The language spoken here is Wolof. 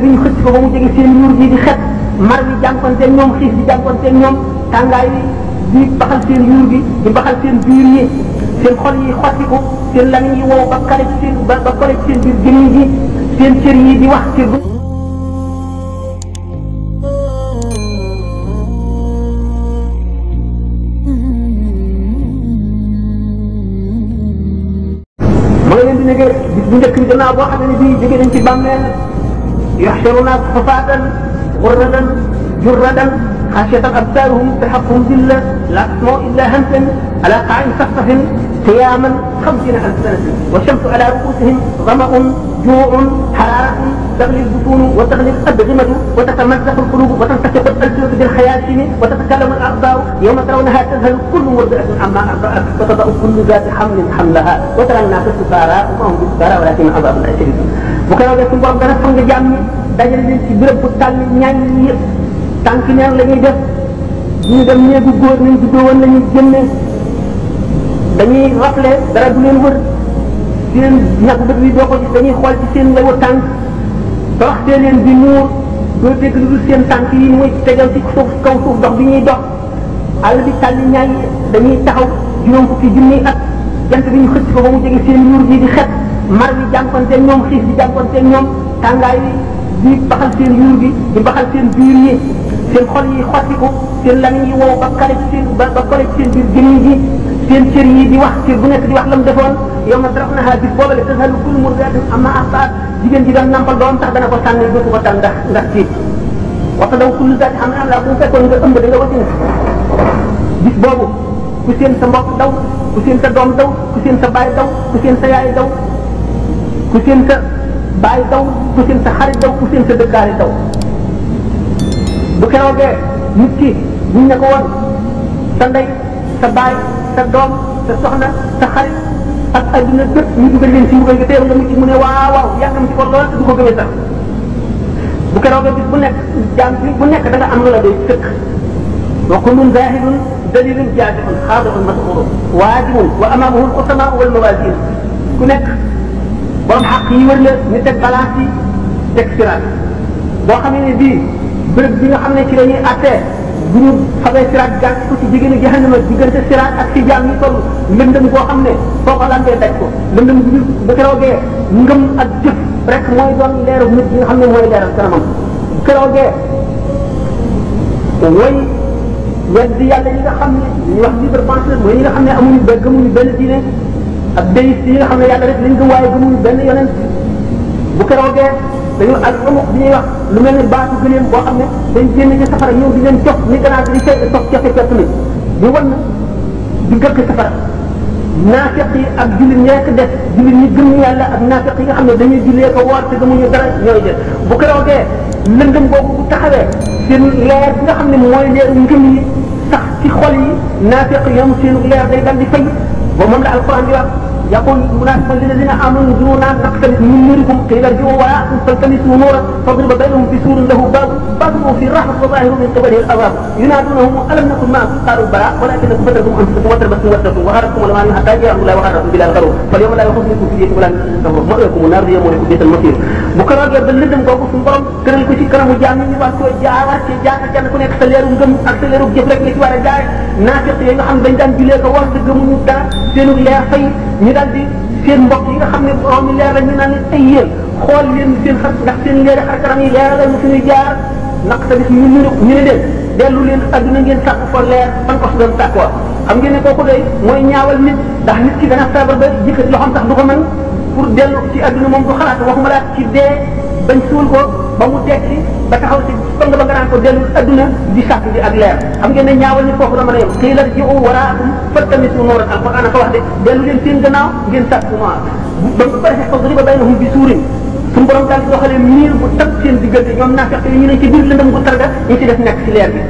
ñu xëcc ko ba mu jege seen yuur gi di xet mar bi jànkonteeg ñoom xiif di jànkonteeg ñoom tàngaay bi di baxal seen yuur gi di baxal seen biir yi seen xol yi xottiku seen lamiñ yi wow ba kale ci seen ba kole ci seen biir gémmiñ gi seen cër yi di wax cër bu ma nga leen di nekk bis bu njëkk bi gannaaw boo xam ne bii jóge nañ ci bàmmeel yaxsharuna xufaatan gurradan jurradan xaasiyatan absaaruhum tarhaquhum zilla laa tasma'u illa hamsan ala qa'in safsafin qiyaman 50,000 sanatin والشمس على رؤوسهم ظمأ جوع حرارة تغلي البطون وتغلي الأدغمة وتتمزق القلوب وتنتشق الألسنة بالخياشيم وتتكلم الأعضاء يوم ترونها تذهل كل مرضعة عما أرضعت وتضع كل ذات حمل حملها وترى الناس سكارى وما هم بسكارى ولكن عذاب الله شديد bu ko defee suñu borom dana fang jàmm ñi dajale leen ci béréb bu tàll ñaañ yëpp tànk neen la ñuy def ñu dem néegu góor nañ juddoo woon lañuy génne dañuy rafle dara du leen wër seen ñàkk bët bi doo ko gis dañuy xool ci seen lewu tànk toroxtee leen di muur doo dégg lu dul seen tànk yi muy tegal ci suuf kaw suuf dox bi ñuy dox àll bi tàlli ñaay dañuy taxaw juróom fukki junniy at jant bi ñu xëcc ko ba mu jege seen yuur gi di xet mar bi jànkonteeg ñoom xiif di jànkonteeg ñoom tàngaay di baxal seen yuur gi di baxal seen biir yi seen xol yi xottiku seen lamiñ yi wow ba kale ci seen ba kole ci seen biir gémmiñ gi seen cër yi di wax cër bu nekk di wax lam defoon yow ma tarafnaha bis boobale tazhalu kullu murdi'atin amma arda'at jigéen ji daan nampal doom tax dana ko sànni dootu ko tànn ndax tiit waxta daw kullu zaati hamlin hamlaha bu fekkoon nga ëmb da nga wasin bis boobu ku seen sa mbokk daw ku seen sa doom daw ku seen sa baay daw ku seen sa yaay daw ku seen sa baay daw ku seen sa xarit daw ku seen sa dëkkaale daw bu keroogee nit ki buñ ne ko woon sa ndey sa baay sa doom sa soxna sa xarit ak adduna bépp ñu dugal leen si mbugal gi teew nga mucc mu ne waaw waaw yàggam ci ko lool te du ko gëmee sax bu keroogee bis bu nekk jaam bi bu nekk da nga am lu la doy sëkk wa kullun zahidun dalilun jaadiun xaadiun mas'uulun waajibun wa amaamahu al-qusamaa wal mawaazin ku nekk borom xaq yi wër la ñu teg balance yi teg siraat boo xamee ne bii bërëb bi nga xam ne ci la ñuy attee bu ñu xamee siraat gàtt ko ci jigéenu jahannama diggante siraat ak si jaam yi toll lëndëm boo xam ne foo ko lambee daj ko lëndëm bi bu keroogee ngëm ak jëf rek mooy doon leeru nit bi nga xam ne mooy leeral kanamam bu keroogee mooy weddi yàlla yi nga xam ne ñu wax libre penseur mooy ñi nga xam ne amuñu ba gëmuñu benn diine ak déyiste yi nga xam ne yàlla rek lañ gëm waaye gëmuñu benn yonent bu keroogee dañu ak amuk bi ñuy wax lu mel ni baatu gëleem boo xam ne dañ génn ci safara ñëw di leen jox ni ganaar di toog jafe fekk ni di wan di gëkk safara naafeq yi ak jullit ñekk def jullit ñi gëm yàlla ak naafeq yi nga xam ne dañuy jullee ko woor te gëmuñu dara ñooy def bu keroogee lëndëm boobu bu taxawee seen leer bi nga xam ne mooy leeru ngëm yi sax ci xol yi naafeq yam seen leer day dal di fay ba moom la alquran di wax يقول المنافقون للذين امنوا انظرونا نقتبس من نوركم قيل ارجعوا وراءكم فالتمسوا نورا فاضرب بينهم بسور له باب باطنه في الرحمه وظاهره من قبله العذاب ينادونهم الم نكن معكم قالوا بلى ولكنكم فتنتم انفسكم وتربصتم وارتبتم وغرتكم الاماني حتى جاء الله وغركم بلا الغرور فاليوم لا يخزيكم في دينكم ولا تنصرون مأواكم النار يوم بئس المصير bu ko roogee ba lëndëm kooku suñu borom tëral ko ci kanamu jaam ñi ñu wax ko jaawaat ci jaata kenn ku nekk sa leeru ngëm ak sa leeru jëf rek la ci war a jaay naafiq yi nga xam dañ daan julee ko war te gëmuñu dara seenu leer fay ñu daal di seen mbokk yi nga xam ne borom yi leer la ñu naan ay yéen xool leen seen xar ndax seen leeri xar kanam yi leer la ñu suñuy jaar naq sa bis ñu ne leen dellu leen adduna ngeen sàkk fa leer fan ko su doon sàkkoo xam ngeen ne kooku day mooy ñaawal nit ndax nit ki dana feebar ba jëkkati loxoom sax du ko mën pour dellu ci adduna moom du xalaat waxuma laa ci dee bañ suul ko ba mu tekki ba taxaw ci fang ba nga naan ko dellu adduna di sàkk di ak leer xam ngeen ne ñaawal nit foofu la mën a yem xëy la jiw waraakum faltamisu nuuran alquran ko wax de dellu leen seen gannaaw ngeen sàkk noir ba mu pare fadriba baynahum bi suurin suñu borom daal di doxalee miir bu tag seen diggante ñoom naafeq yi ñu ne ci biir lëndëm gu targa ñu ci def nekk ci leer bi